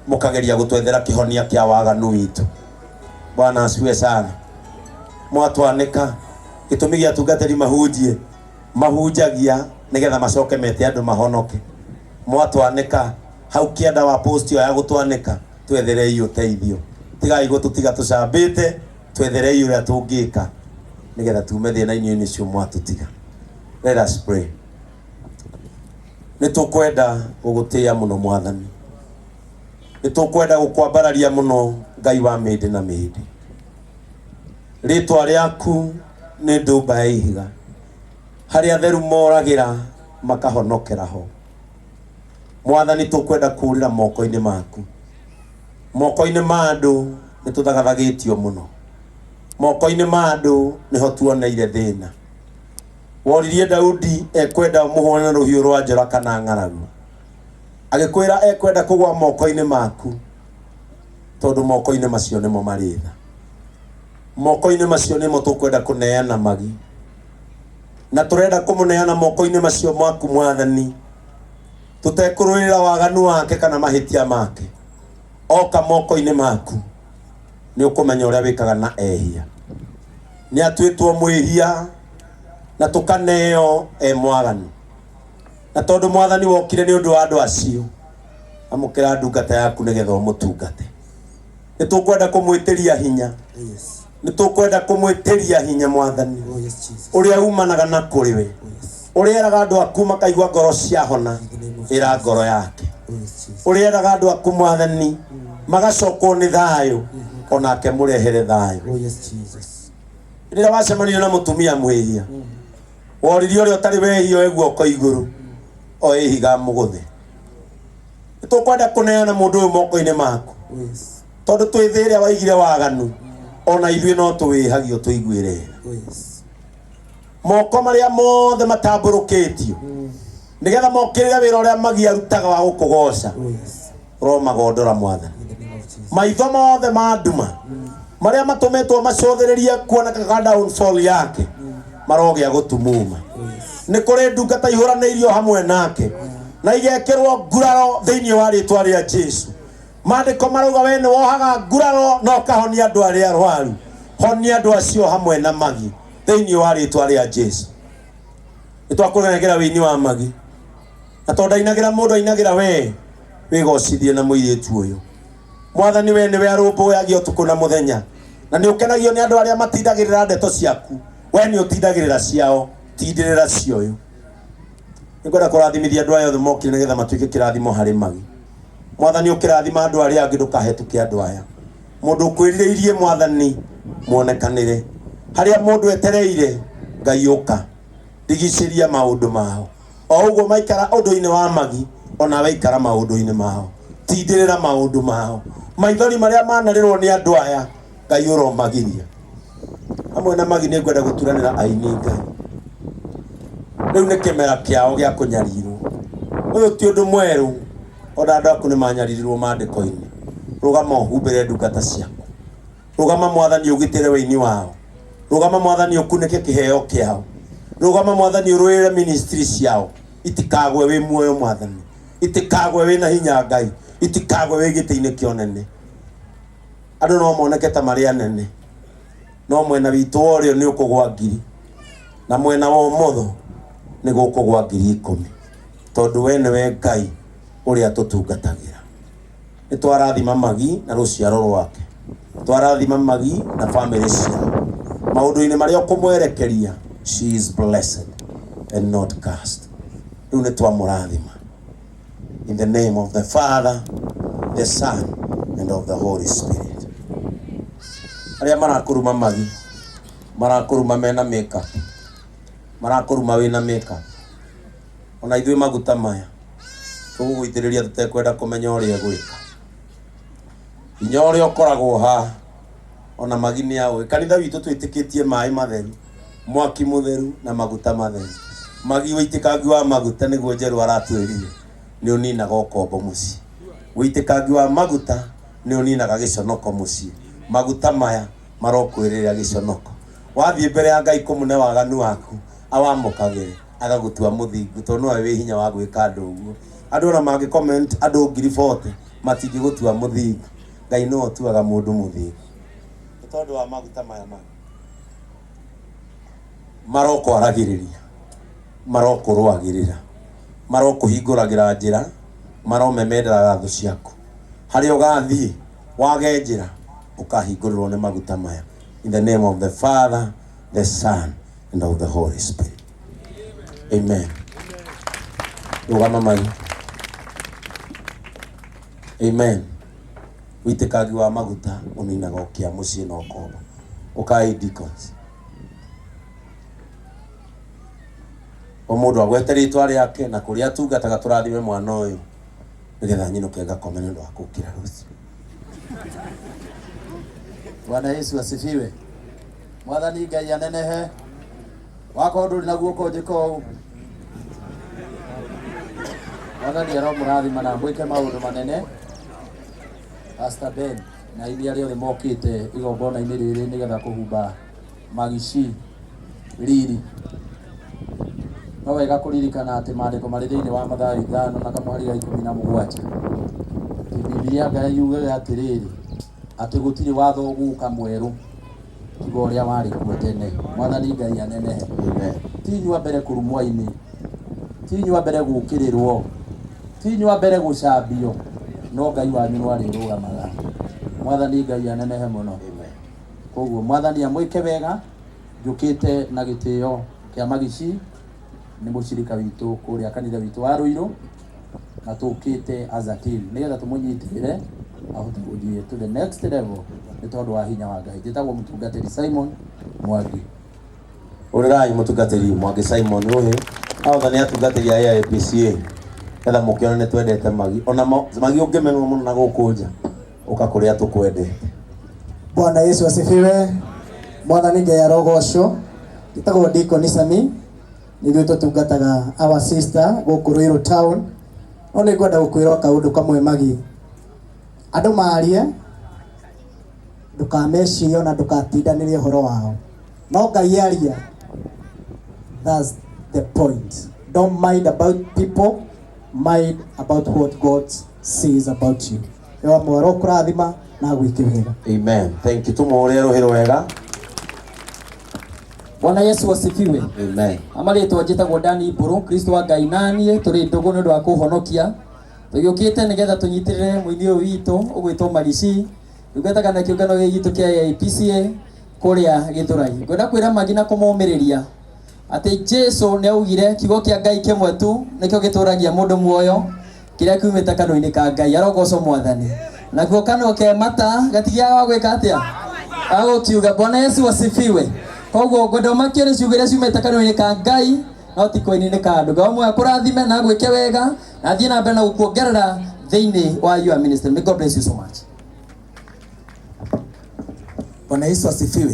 Mũkageria gũtwethera kĩhonia kĩa waganu witũ. Bwana asifiwe sana. Mwatwanĩka gĩtũmi gĩa atungatĩri mahunjie, mahunjagia nĩgetha macoke mete andũ mahonoke. Mwatwanĩka hau kĩanda wa post ĩyo ya gũtwanĩka, twetherei ũteithio. Tigai gũtũtiga tũcambĩte, twetherei ũrĩa tũngĩka nĩgetha tume thĩna-inĩ ũcio mwatũtiga. Let us pray. Nĩ tũkwenda gũgũtĩĩa mũno Mwathani. Nĩ tũkwenda gũkwambararia mũno Ngai wa mĩndĩ na mĩndĩ. Rĩtwa rĩaku nĩ ndũmba ya ihiga, harĩa atheru moragĩra makahonokera ho. Mwathani, tũkwenda kũũrĩra moko-inĩ maku. Moko-inĩ ma andũ nĩ tũthagathagĩtio mũno. Moko-inĩ ma andũ nĩho tuoneire thĩna. Woririe Daudi ekwenda ũmũhũre na rũhiũ rwa njora kana ng'aragu. Agĩkwĩra ekwenda kũgwa moko-inĩ maku tondũ moko-inĩ macio nĩmo marĩ tha. Moko-inĩ macio nĩmo tũkwenda kũneana Magi. Na tũrenda kũmũneana moko-inĩ macio maku Mwathani, tũtekũrũĩrĩra waganu wake kana mahĩtia make. Oka moko-inĩ maku nĩ ũkũmenya ũrĩa wĩkaga na ehia. Nĩ atuĩtwo mwĩhia na tũkaneo e mwaganu. Na tondũ Mwathani wokire nĩ ũndũ wa andũ acio, amũkĩra ndungata yaku nĩgetha ũmũtungate. Nĩ tũkwenda kũmwĩtĩria hinya. Yes. Nĩ tũkwenda kũmwĩtĩria hinya Mwathani. Oh yes, Jesus. Ũrĩa umanaga na kũrĩ we. Oh yes. Ũrĩa eraga andũ aku makaigua ngoro ciahona, ĩra ngoro yake. Oh yes, Jesus. Ũrĩa eraga andũ aku Mwathani magacokwo nĩ thayũ, onake mũrehere thayũ. Oh yes, Jesus. Rĩrĩa wacemanirie na mũtumia mwĩhia, woririe ũrĩa ũtarĩ wehia oe guoko igũrũ, oe ihiga mũgũthe. Nĩ tũkwenda kũneana mũndũ ũyũ moko-inĩ maku. Oh yes. Tondũ twĩ thĩ ĩrĩa waigire waganu, ona ithuĩ no tũwĩhagio tũiguĩre tha. Oh yes. Moko marĩa mothe matambũrũkĩtio nĩgetha mokĩrĩre wĩra ũrĩa Magi arutaga wa gũkũgoca, Oh yes. ũromagondora Mwathani. In the name of Jesus. Maitho mothe ma nduma marĩa matũmĩtwo macũthĩrĩrie kuoneka ka downfall yake marogĩa gũtumuma. Oh yes. Nĩ kũrĩ ndungata ihũranĩirio hamwe nake na igekĩrwo nguraro thĩinĩ wa rĩtwa rĩa Jesu. Maandĩko marauga we nĩ wohaga nguraro na ũkahonia andũ arĩa arwaru. Honia andũ acio hamwe na Magi thĩinĩ wa rĩtwa rĩa Jesu. Nĩ twakũnengera wĩini wa Magi, na tondũ ndainagĩra mũndũ ainagĩra we, wĩgocithie na mũirĩtu ũyũ. Mwathani, we nĩwe arũmbũyagia ũtukũ na mũthenya, na nĩ ũkenagio nĩ andũ arĩa matindagĩrĩra ndeto ciaku. We nĩ ũtindagĩrĩra ciao, tindĩrĩra cia ũyũ. Nĩngwenda kũrathimithia andũ aya othe mokire nĩgetha matuĩke kĩrathimo harĩ Magi. Mwathani, ũkĩrathima andũ arĩa angĩ ndũkahetũke andũ aya. Mũndũ ũkwĩrirĩirie Mwathani muonekanĩre. Harĩa mũndũ etereire Ngai ũka, rigicĩria maũndũ mao. O ũguo maikara ũndũ-inĩ wa Magi, onawe ikara maũndũ-inĩ mao. Tindĩrĩra maũndũ mao. Maithori marĩa manarĩrwo nĩ andũ aya, Ngai ũromagiria. Hamwe na Magi nĩ ngwenda gũturanĩra aini Ngai. Rĩu nĩ kĩmera kĩao gĩa kũnyarirwo. Ũyũ ti ũndũ mwerũ, ona andũ aku nĩ manyaririrwo maandĩko-inĩ. Rũgama ũhumbĩre ndungata ciaku. Rũgama Mwathani ũgitĩre wĩini wao. Rũgama Mwathani ũkunĩke kĩheo kĩao. Rũgama Mwathani ũrũĩrĩre ministry ciao. Itikagwe wĩ muoyo Mwathani. Itikagwe wĩna hinya Ngai. Itikagwe wĩ gĩtĩ-inĩ kĩa ũnene. Andũ no moneke ta marĩ anene, no mwena witũ wa ũrĩo nĩ ũkũgwa ngiri, na mwena wa ũmotho nĩ gũkũgwa 10,000, tondũ we nĩwe Ngai ũrĩa tũtungatagĩra. Nĩ twarathima Magi na rũciaro rwake, twarathima Magi na famĩlĩ ciao. Maũndũ-inĩ marĩa ũkũmwerekeria, she is blessed and not cursed. Rĩu nĩ twamũrathima. In the name of the Father, the Son, and of the Holy Spirit. Arĩa marakũruma Magi, marakũruma mena makeup, marakũruma wĩna makeup. Ona ithuĩ maguta maya tũgũgũitĩrĩria tũtekwenda kũmenya ũrĩa egwĩka. Hinya ũrĩa ũkoragwo haha, ona Magi nĩ aũĩ. Kanitha witũ twĩtĩkĩtie maĩ matheru, mwaki mũtheru na maguta matheru. Magi ũitĩkangi wa maguta nĩguo Njerũ aratwĩrire nĩ ũninaga ũkombo mũciĩ. Ũitĩkangi wa maguta nĩ ũninaga gĩconoko mũciĩ. Maguta maya marokwĩrĩra gĩconoko. Wathiĩ mbere ya Ngai kũmũne waganu waku, awamũkagĩre agagũtua mũthingu tondũ nowe wĩ hinya wa gwĩka andũ ũguo. Andũ ona mangĩ comment andũ 40,000 Matingĩgũtua mũthingu. Ngai nĩwe ũtuaga mũndũ mũthingu. Nĩ tondũ wa maguta maya maya marokwaragĩrĩria, marokũrũagĩrĩra, marokũhingũragĩra njĩra, maromemenderaga thũ ciaku. Harĩa ũgathiĩ wage njĩra, ũkahingũrĩrwo nĩ maguta maya. In the name of the Father, the Son, and of the Holy Spirit. Amen. Rũgama mai. Amen. Wĩitĩkangi wa maguta ũninaga ũkĩa mũciĩ na ũkomba. Ũkai deacons. O mũndũ agwete rĩtwa rĩake na kũrĩa atungataga, tũrathime mwana ũyũ nĩgetha nyinũke ngakome nĩ ũndũ wa kũkĩra rũciũ. Bwana Yesu asifiwe. Mwathani Ngai anenehe. Wakorwo ndũrĩ na guoko njĩka ũũ. Mwathani aromũrathima na mwĩke maũndũ manene. Pastor Ben na aini arĩa othe mokĩte igongona-inĩ rĩrĩ nĩgetha kũhumba magici riri. No wega kũririkana atĩ maandĩko marĩ thĩinĩ wa Mathayo 5 na kamũhari ga 17. Bibilia Ngai yugaga atĩrĩrĩ, atĩ gũtirĩ watho ũgũka mwerũ tiga ũrĩa warĩ kuo tene. Mwathani Ngai anenehe. Amen. Ti inyuĩ a mbere kũrumwo-inĩ, ti inyuĩ a mbere gũũkĩrĩrwo, ti inyuĩ a mbere gũcambio, no Ngai wanyu no arĩrũgamaga. Mwathani Ngai anenehe mũno. Amen. Koguo Mwathani amwĩke wega. Njũkĩte na gĩtĩo kĩa magici, nĩ mũcirika witũ kũrĩa kanitha witũ wa Ruiru, na tũkĩte as a team nĩgetha tũmũnyitĩrĩre ahote gũthiĩ to the next level nĩ tondũ wa hinya wa Ngai. Njĩtagwo mũtungatĩri Simon Mwangi. Ũrĩrai mũtungatĩri Mwangi Simon ũyũ. Othe nĩ atungatĩri a AIPCA. Getha mũkĩone nĩ twendete Magi. Ona Magi ũngĩmenwo mũno na gũkũ nja, ũka kũrĩa tũkwendete. Bwana Yesu asifiwe. Mwathani Ngai arogocwo. Njĩtagwo Deacon Sami. Nithuĩ tũtungataga our sister gũkũ Ruiru town. No nĩ ngwenda gũkwĩra kaũndũ kamwe Magi. Andũ marie, ndũkamecirie ona ndũkatindanĩrie ũhoro wao. No Ngai aria. That's the point. Don't mind about people, mind about what God says about you. Ewa mwaro kũrathima na gwĩke wega. Amen. Thank you. Tũmũhũrĩre rũhĩ rwega. Bwana Yesu asifiwe. Amen. Amarĩtwa njĩtagwo Dani Mbũrũ, Kristo wa Ngai naniĩ tũrĩ ndũgũ nĩ ũndũ wa kũhonokia. Tũgĩũkĩte nĩgetha tũnyitĩrĩre mũini ũyũ witũ ũgwĩtwo Magici. Ndungataga na kĩũngano gĩkĩ gitũ kĩa AIPCA kũrĩa Gĩthũrai. Ngwenda kwĩra Magi na kũmũmĩrĩria atĩ Jesu nĩ augire kiugo kĩa Ngai kĩmwe tu nĩkĩo gĩtũragia mũndũ muoyo, kĩrĩa kiumĩte kanua-inĩ ka Ngai. Arogocwo Mwathani. Nakuo kanua ke mata gatigĩaga wa gwĩka atĩa? Agũkiuga. Bwana Yesu asifiwe. Koguo ngwenda ũmakio nĩ ciugo iria ciumĩte kanua-inĩ ka Ngai no ti koini-inĩ ka andũ. Ngai ũmwe akũrathime na agwĩke wega na athiĩ na mbere na gũkuongerera thĩinĩ wa your ministry. May God bless you so much. Bwana Yesu asifiwe.